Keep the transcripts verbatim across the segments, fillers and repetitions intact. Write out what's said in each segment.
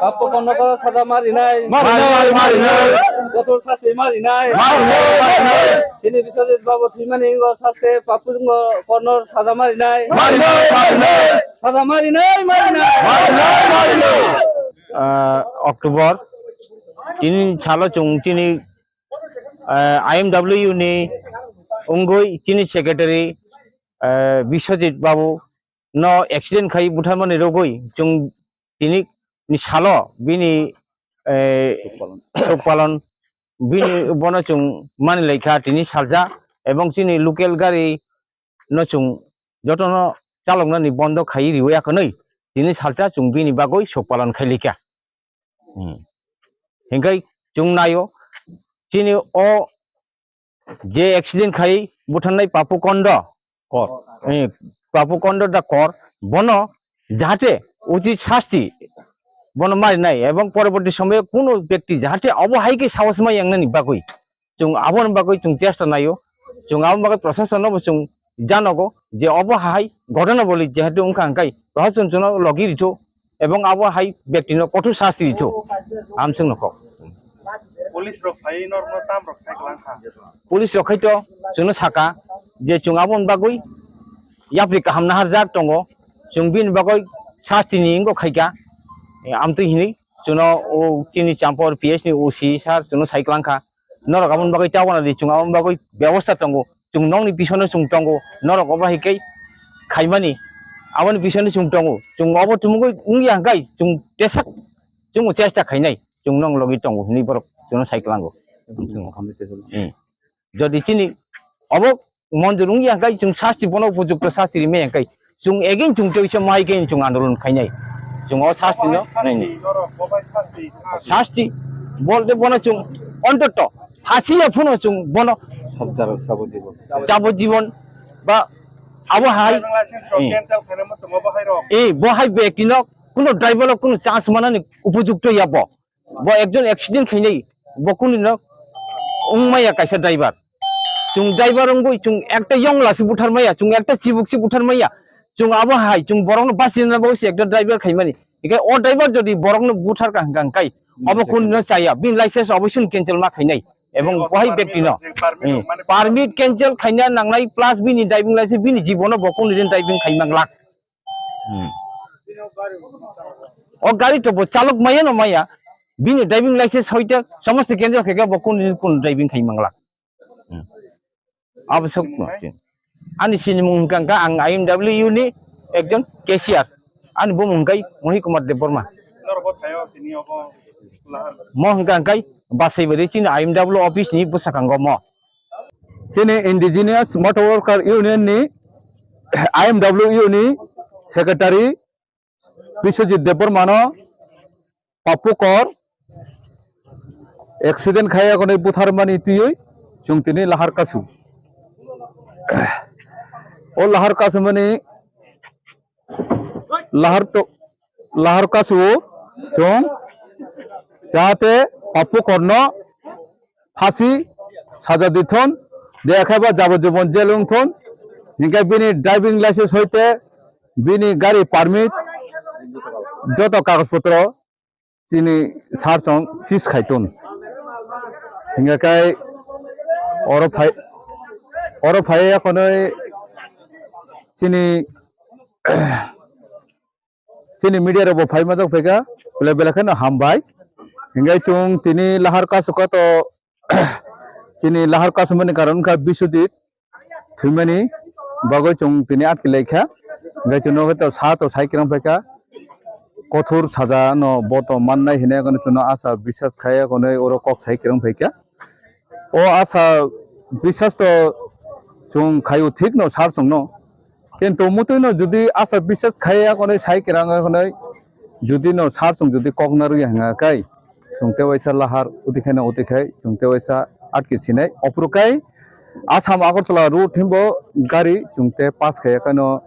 Papu kono ko saja marinai. Marinai, marinai. Kotor sasti marinai. Marinai, marinai. Chini Biswajit babu thwimani wngkha sasti, papu wngkha kono saja marinai. Marinai, marinai. Saja marinai, marinai. Marinai, marinai. Ah, October tini salo chwng chini, ah, I M W ni wngwi chini secretary, ah, Biswajit babu no accident khai butharmani rogwi chwng tini ni salo bini, eh, Suk palon. Suk palon bini bono chwng mani laikha tini salsa, ebong chini local gari no chwng jotono chaloknani bondo khai riwi akhwnwi tini salsa chwng bini bagwi suk palon khai laikha. Hmm. Hinkhe chwng naio chini o je accident khai butharnai Papu Kondo, Kor. Eh, Papu Kondo da Kor, bono jahate uchit sasti bono marinai ebong poroborti somoyo kuno bekti jahate obo hai khe sahos ma yangnani bagwi chwng aboni bagwi chwng chesta naio, chwng aboni bagwi proshasonno bo chwng janogo je obo hai ghotona boli jehetu wngkha hwnkhe proshasonno logi rito. Ebong abo hai bektino kothor sasti rito, ang chwngno kok. Police rok phai norokno tam rok sai kwlang kha. Police rok khai to chwngno saka je chwng aboni bagwi yapri kaham naharjak tongo, chwng bini bagwi sasti ni wngkha khaika, amtwi hinwi chwngno o chini Champor P S ni O C sir chwngno sai kwlang kha. Norok aboni bagwi tabana di, chwng aboni bagwi bebosta tongo, chwng nokni bisingo chwng tongo, norok obo hai khe khaimani, aboni bisingo chwng tongo, chwng obo tumungwi wngya hwnkhe chwng tesak chwngbo chesta khainai, chwng nong logi tongo hinwi borok chwngno sai kwlango. Hmm. Jodi chini obo monjor wngya hwnkhe chwng sasti bono upojukto sasti rimaya hwnkhe chwng again chwng teisa mai khe chwng andolon khainai. Chwng o sasti no nainai. Sasti bolte bono chwng ontoto phasi ya phuno chwng bono sabjaro sabojibon. Jabojibon ba abo hai. Driving license rok eh. Cancel khainai mo chwng obo hai rok. Eh, bo hai bektino kuno driver rok kuno chance manani upojukto ya bo. Bo ekjon accident khainai, bo kunino wngmaya kaisa driver. Chwng driver wngwi chwng ekta yongla se buthar maya, chwng ekta chibuk se buthar maya. Chwng abo hai, chwng borokno bachina bagwi se ekta driver khaimani. Hinkhe o driver jodi borokno buthar ka hwnkha hwnkhe, obo kunino chaya, bini license obo chwng cancel ma khainai. Ebong bo hai bektino, eh, permit cancel khaina nangnai plus bini driving license bini jibono bo kunino driving khai manglak. Hmm. O gari to bo chalok maya no maya. Bini driving license hoite somosto cancel khaikhe bo kun kun driving khai mangla. Hmm. Abo sok no. Ani sinimung hwnkha hwnkha ang I M W ni ekjon cashier. Ani bumung hwnkha Mohi Kumar Debbarma. Norok bo thaio tini obo lahar. Mo hwnkha hwnkha Basaibari chini I M W office ni bwsakang o mo. Chini Indigenous Motor Worker Union ni, I M W ni secretary Biswajit Debbarmano Papu Kor accident khaiya konwi butharmani twiwi chwng tini lahar kasu. O lahar kasumani lahar to, lahar kasu chwng jahate Papu Korno phasi saja dithon, de khe ba jabojibon jel wngthon, hinkhe bini driving license hoite bini gari permit joto kagoj potro chini sar chwng seize khai ton. Hinkhe kai oro phai, oro phai ya konwi chini chini media rok bo phai majak phaikha, belai belai kheno hambai. Hinkhe chwng tini lahar kasu kato, chini lahar kasumani karon wngkha Biswajit thwimani bagwi chwng tini atki laikha. Hinkhe chwngno khe to sa to sai kwrwng phaikha, kothor saja no bo to mannai hinwi chwngno asa biswas khai, oro kok sai kwrwng phaikha. O asa biswas to chwng khaio thik no sar chwngno. Kintu mutwino jodi asa biswas khaiya konwi sai kwrang ya konwi jodi no sar chwng jodi kok narwkya hwnga kai chwng tewaisa lahar utikhaino utikhai chwng tewaisa atki sinai. Ophuru kai Assam Agartala route himbo gari chwng te pass khaiya kaino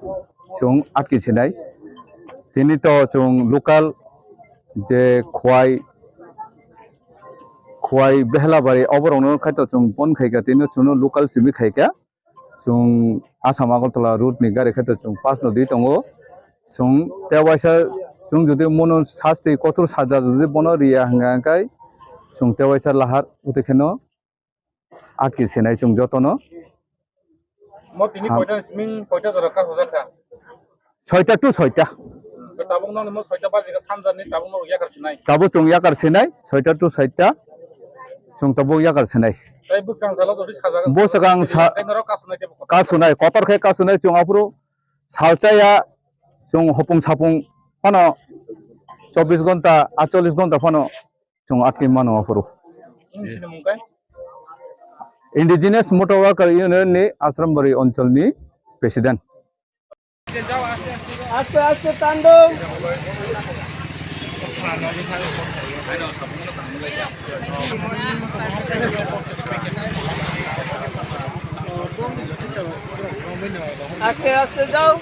chwng atki sinai. Tini to chwng local je Khwai Khwai Behlabari oborokno khaito chwng phone khaikha, tini chwngno local simi khaikha. Chwng Assam Agartala route ni gari khaito chwng pass no di tongo. Chwng tewaisa Chwng jodi mono sasti kotor saja jodi bono riya hwnka hwnkhe chwng tewaisa lahar utwi kheno atki sinai chwng jotono. Mo tini Ha. Koita ni siming koita jora kha hojakha? Soita to soita. Tabuk nokni mo soita bajikha sanjani tabuk norok yakar sinai. Tabuk chwng yakar sinai soita to soita. Chwng tabuk yakar sinai. Tei bwskang salo jodi sajaga. Bwskang sa-, Tei norok kasunai tebo kotor. Kasunai, kotor khe kasunai chwng aphuru salchaya chwng hopung sapung phano chobbish ghonta, atchollish ghonta phano chwng atwi mano aphuru. Nini sinimung khe? Indigenous Motor Worker Union ni Asrambari Anchal ni President. Aste aste tandon. Aste aste jao.